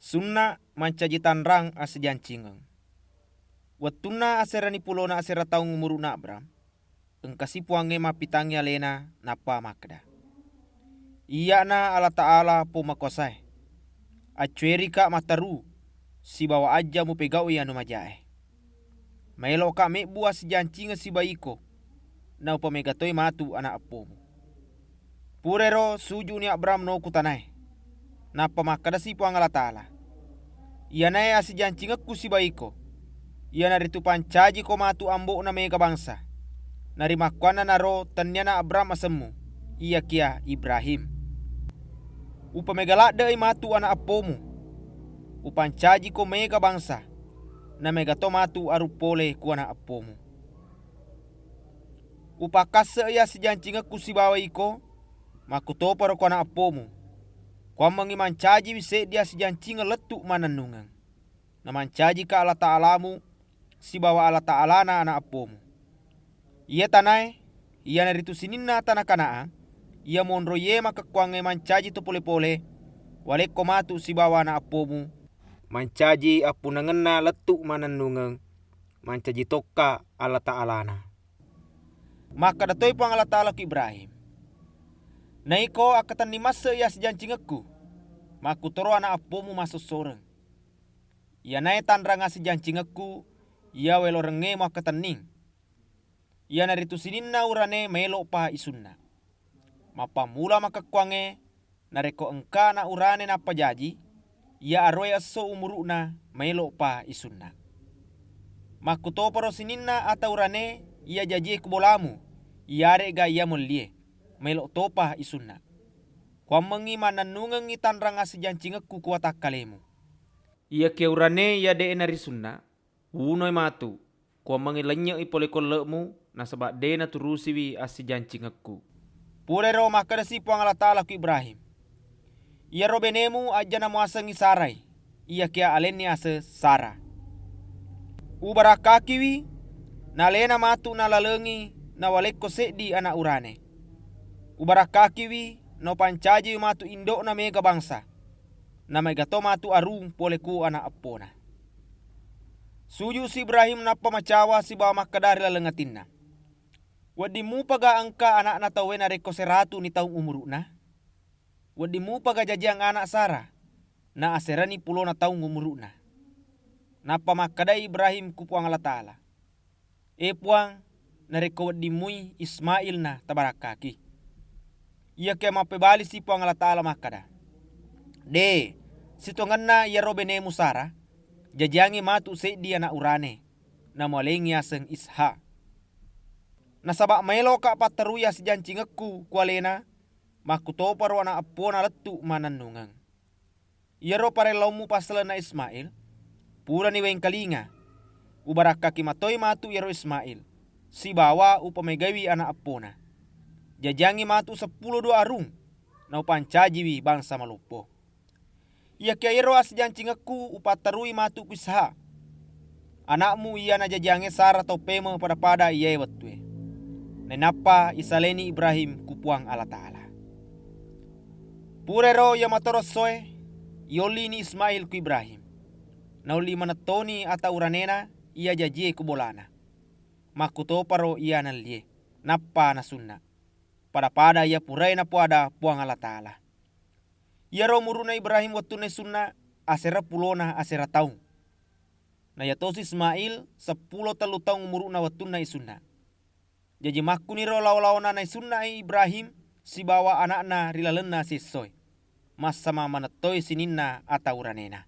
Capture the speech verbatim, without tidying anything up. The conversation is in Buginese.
Sunna mancaji tanrang assijancingeng. Wettunna aserani pulona asera taung umuru'na Abram, engkasi Puangnge mappitangngi alena nappa makkeda, "Iyya'na Allataala Pommakuwasae. Accuerika' matteru sibawa ajja mupegau'i anu majae. Maelo'ka' mebbu assijancingeng sibawa iko, na upamega toi matu ana' eppomu." Purairo suju'ni Abram no ku tanae. Nappa makkedasi Puang Allataala, "Iyanae assijancingekku sibawa iko, iyanaritu pancajiko matu ambo'na mega bangsa. Narimakkuannanaro tenniana Abram asemmu, iyakiya Ibrahim. Upamega ladde'i matu ana' eppomu. Upancajiko mega bangsa, na mega to matu arung pole ku ana' eppomu. Upakkasse'i assijancingekku sibawa iko, makkutoparo ko ana' eppomu. Kuammengngi mancajiwi seddi assijancingeng lettu' mannennungeng. Namancajika' Allataalamu sibawa Allataalana ana' eppomu. Iya tanae, iyanaritu sininna tana Kanaan, iya monroiye makkekkuangnge mancaji to pole-pole, walekko matu sibawa ana' eppomu, mancaji appunnangenna lettu' mannennungeng, mancaji tokka Allataalana." Makkeda toi Puang Allataala ku Ibrahim, "Naiko akkatenning masse'i assijancingekku, makkutoro ana' eppomu massossoreng. Iyanae tanrang assijancingekku, iya welorengngemu akkatenning. Iyanaritu sininna urane maelo'pa isunna'. Mappammula makkekkuangnge, narekko engka ana' urane nappa jaji, iya aroe esso umuru'na maelo'pa isunna'. Makkutoparo sininna ata urane iya jajie ku bolamu, iyare'ga iya mellie, maelo' topa isunna'. Kuammengngi mannennungengngi tanrang assijancingekku ku watakkalemu. Iyakiya urane iya de'e narisunna', wunoi matu, kuammengngi lennye'i pole kolle'mu, nasaba' de' naturusiwi assijancingekku." Purairo makkedasi Puang Allataala ku Ibrahim, "Iyaro benemu ajjana muasengngi Sarai, iyakiya alenni aseng Sara. Ubarakkakiwi, na alena matu nalalengi nawalekko seddi ana' urane. Ubarakkakiwi, naupancajiwi matu indo'na mega bangsa, na mega to matu arung pole ku ana' eppona." Suju'si Ibrahim nappa macawa sibawa makkeda ri laleng atinna, "Wedding mupaga engka ana'na tauwe narekko seratu'ni taung umuru'na? Wedding mupaga jajiang ana' Sara, na aserani pulona taung umuru'na?" Nappa makkedai Ibrahim ku Puang Allataala, "E Puang, narekko wedding mui Ismail na tabarakkaki." Iyakiya mappebalisi Puang Allataala makkeda, "De', sitongenna iyaro benemu Sara, jajiangngi matu seddi ana' urane, namualengngi aseng Ishak. Nasaba' maeloka' patterui assijancingekku ku alena, makkutoparo ana' eppona lettu' mannennungeng. Iyaro parellaummu passalenna Ismail, purani wengkalinga. Ubarakkaki matoi matu iyaro Ismail, sibawa upamegaiwi ana' eppona. Jajiangngi matu seppulo dua arung, naupancajiwi bangsa maloppo. Iyakiya iyaro assijancingekku upatterui matu ku Ishak, ana'mu iya najajiangnge Sara tau pemeng pada-pada iyae wettue." Nainappa isaleni Ibrahim ku Puang Allataala. Purairo iya matoro essoe, iollini Ismail ku Ibrahim. Naolli manettoni ata uranena iya jajie ku bolana. Makkutoparo iya nallie, nappa nasunna', pada-pada iya purae napoada Puang Allataala. Iyaro umuru'na Ibrahim wettunna isunna' asera pulona asera taung. Na iyatosi Ismail seppulo tellu taung umuru'na wettunna isunna'. Jaji makkuniro lao-laona naisunna'i Ibrahim sibawa ana'na ri lalenna siessoe. Massama manettoi sininna ata uranena.